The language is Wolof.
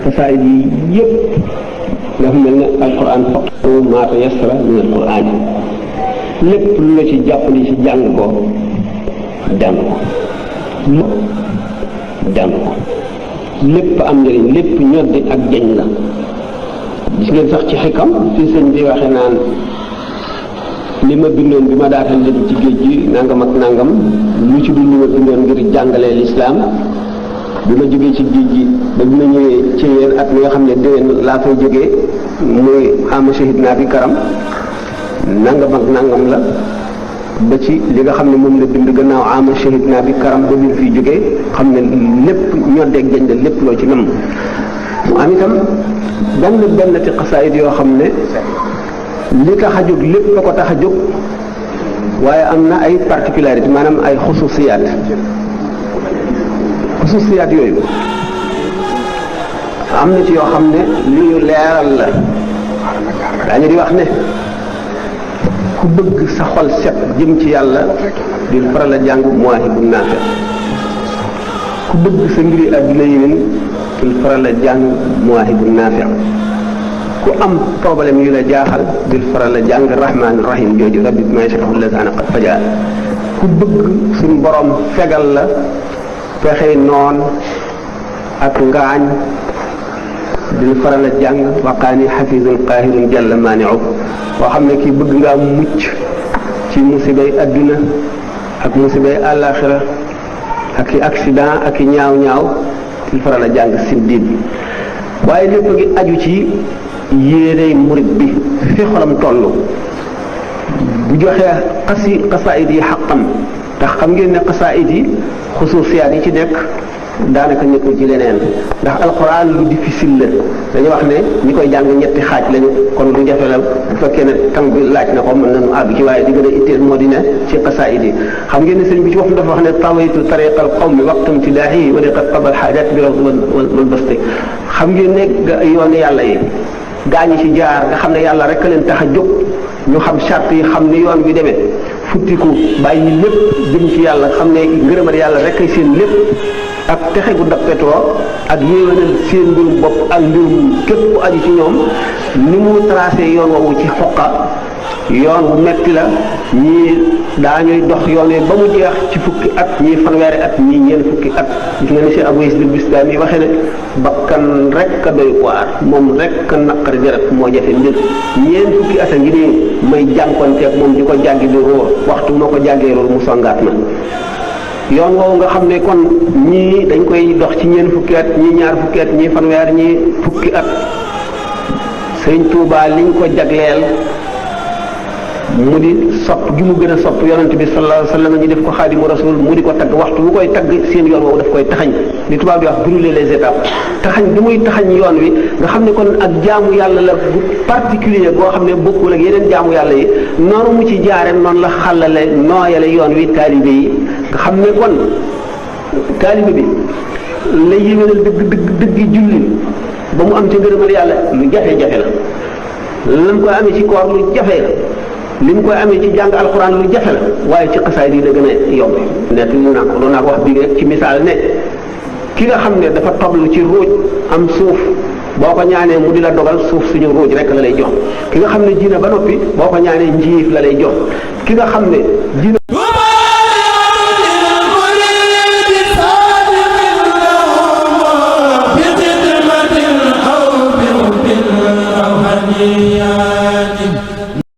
xasaayid yi yëpp dafa mel ne alquran faqru maa tayassara min alquran lépp lu la ci jàppali ci jàng ko jàng ko jàng ko lépp am njëriñ lépp ñoddi ak jañ la. gis ngeen sax ci xikam fi sëñ bi waxe naan li ma bindoon bi ma daatal dem ci géej gi nangam ak nangam lu ci dul li ma bindoon ngir jàngalee lislaam bi ma jógee ci géej gi ba bi ma ñëwee ci yéen at mi nga xam ne déwén laa fay jógee muy ama shahid naa bi karam nangam ak nangam la ba ci li nga xam ne moom la bind gannaaw ama shahid naa bi karam ba ñu fiy jógee xam ne lépp ñoddeeg jañ la lépp loo ci nam mu am itam benn ti xasaayid yoo xam ne li tax a jóg lépp la ko tax a jóg waaye am na ay particularité maanaam ay xususiyaat yooyu am na ci yoo xam ne li ñu leeral la daañu di wax ne ku bëgg sa xol set jëm ci yàlla di faral a jàng Mawaahibu Naafi ku bëgg sa mbiri àdduna yéwén di faral a jàng Mawaahibu Naafi ku am problème yu la jaaxal di faral a jàng Rahmaan Rahim jooju rabbi bimaa yashrahu llazaana qad fajaa ku bëgg suñu borom fegal la pexe noon ak ngaañ di faral a jàng waqaani xafiizun qaahirun jalla maani'u koo xam ne kii bëgg ngaa mucc ci musibay adduna ak musibay àllaaxira ak i accident ak i ñaaw di faral a jàng sindiid waaye lépp ngi aju ci yéeney murit bi fi xolam toll bu joxee xasaayid yi xaqam ndax xam ngeen ne xasaayid yi xusuusiyaat yi ci nekk daanaka nekkul ci leneen ndax alxuraan lu difficile la dañuy wax ne ñi koy jàng ñetti xaaj lañu kon lu jafe la bu fekkee ne tàng bi laaj na ko mën nañu àgg ci waaye di gën a itteel moo di ne ci xasaayid yi xam ngeen ne sëñ bi ci waxam dafa wax ne tawaytu tariqal qawmi waqtam tidaahi wa liqad qabal xaajat bi wal basti xam ngeen ne yoon yàlla yi gaañi ci jaar nga xam ne yàlla rek a leen tax a jóg ñu xam charte yi xam ni yoon wi demee futtiku bàyyi lépp jëm ci yàlla xam ne ngërëmal yàlla rek ay seen lépp ak texe gu dappetoo ak yéwénal seen mbirum bopp ak mbirum képp ku aju ci ñoom ni mu tracé yoon woowu ci xoqa yoon wu metti la ñii daañuy dox yoon wi ba mu jeex ci fukki at ñii fanweeri at ñii ñeent fukki at gis nga ni si Abu Yazid al-Bistami waxee ne bakkan rek a doy waar moom rek a naqari deret moo jafe mbir ñeent fukki at a ngi nii may jànkonteeg moom di ko jàngi di róor waxtu moo ko jàngee róor mu songaat ma yoon woowu nga xam ne kon ñii dañ koy dox ci ñeent fukki at ñii ñaar fukki at ñii fanweer ñii fukki at Sëriñ Tuubaa liñ ko jagleel mu di sopp gi mu gën a sopp yonent bi sallallahu alayhi wa sallam ñu def ko xaadimu rasul mu di ko tagg waxtu bu koy tagg seen yoon woowu daf koy taxañ li tubaab di wax brûler les étapes taxañ bi muy taxañ yoon wi nga xam ne kon ak jaamu yàlla la bu particulier boo xam ne bokkul ak yeneen jaamu yàlla yi noonu mu ci jaare noonu la xàllale nooyale yoon wi taalibe yi nga xam ne kon taalibe bi la yéwénal dëgg julli ba mu am ca ngërëmal yàlla lu jafe-jafe la lan koy amee ci koor lu jafe la li mu koy amee ci jàng alxuraan lu jafe la waaye ci xasaayid yi la gën a yomb nekk lu naa ko doon naa ko wax bii rek ci misaal ne ki nga xam ne dafa toblu ci ruuj am suuf boo ko ñaanee mu di la dogal suuf suñu ruuj rek la lay jox ki nga xam ne ji na ba noppi boo ko ñaanee njiif la lay jox ki nga xam ne ji